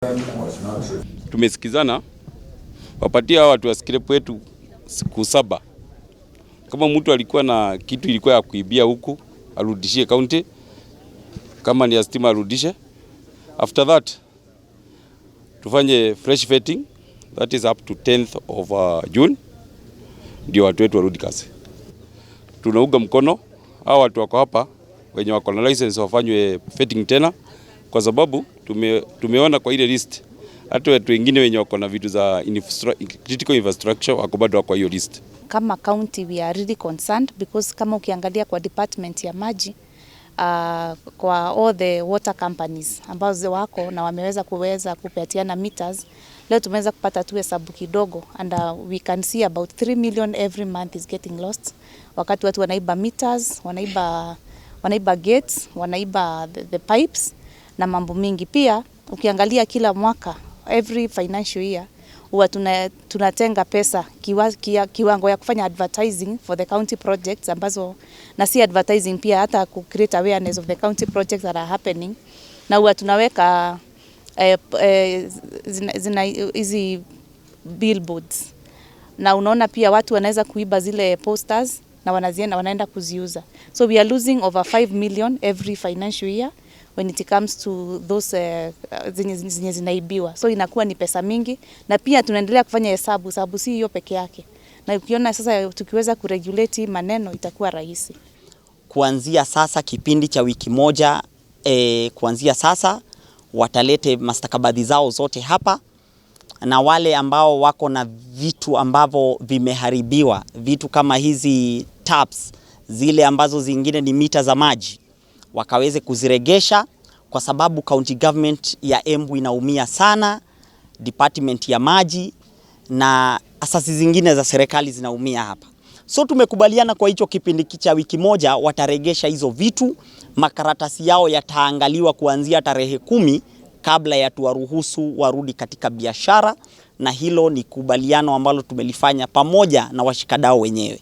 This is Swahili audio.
Was not true. Tumesikizana wapatie hawa watu wa scrap wetu siku 7. Kama mtu alikuwa na kitu ilikuwa ya kuibia huku arudishie county, kama ni ya stima arudishe. After that tufanye fresh vetting, that is up to 10th of June, ndio watu wetu warudi kazi. Tunaunga mkono hao watu wako hapa wenye wako na license wafanywe vetting tena, kwa sababu tumeona kwa ile list hata watu wengine wenye wako na vitu za critical infrastructure wako bado kwa hiyo list. Kama county we are really concerned because kama ukiangalia kwa department ya maji, kwa all the water companies ambazo wako na wameweza kuweza kupatiana meters, leo tumeweza kupata tu hesabu kidogo and we can see about 3 million every month is getting lost wakati watu wanaiba meters, wanaiba gates, wanaiba the pipes na mambo mingi. Pia ukiangalia kila mwaka, every financial year, huwa tunatenga pesa kiwango ya kufanya advertising for the county projects ambazo, na si advertising pia, hata ku create awareness of the county projects that are happening, na huwa tunaweka zina hizi billboards, na unaona pia watu wanaweza kuiba zile posters na wanazienda wanaenda kuziuza. So we are losing over 5 million every financial year when it comes to those zenye zinaibiwa, so inakuwa ni pesa mingi, na pia tunaendelea kufanya hesabu sababu si hiyo peke yake, na ukiona sasa tukiweza kuregulate hii maneno itakuwa rahisi. Kuanzia sasa kipindi cha wiki moja, kuanzia sasa watalete mastakabadhi zao zote hapa, na wale ambao wako na vitu ambavyo vimeharibiwa, vitu kama hizi taps zile ambazo zingine ni mita za maji, wakaweze kuziregesha, kwa sababu county government ya Embu inaumia sana, department ya maji na asasi zingine za serikali zinaumia hapa. So tumekubaliana kwa hicho kipindi cha wiki moja wataregesha hizo vitu, makaratasi yao yataangaliwa kuanzia tarehe 10 kabla ya tuwaruhusu warudi katika biashara, na hilo ni kubaliano ambalo tumelifanya pamoja na washikadau wenyewe.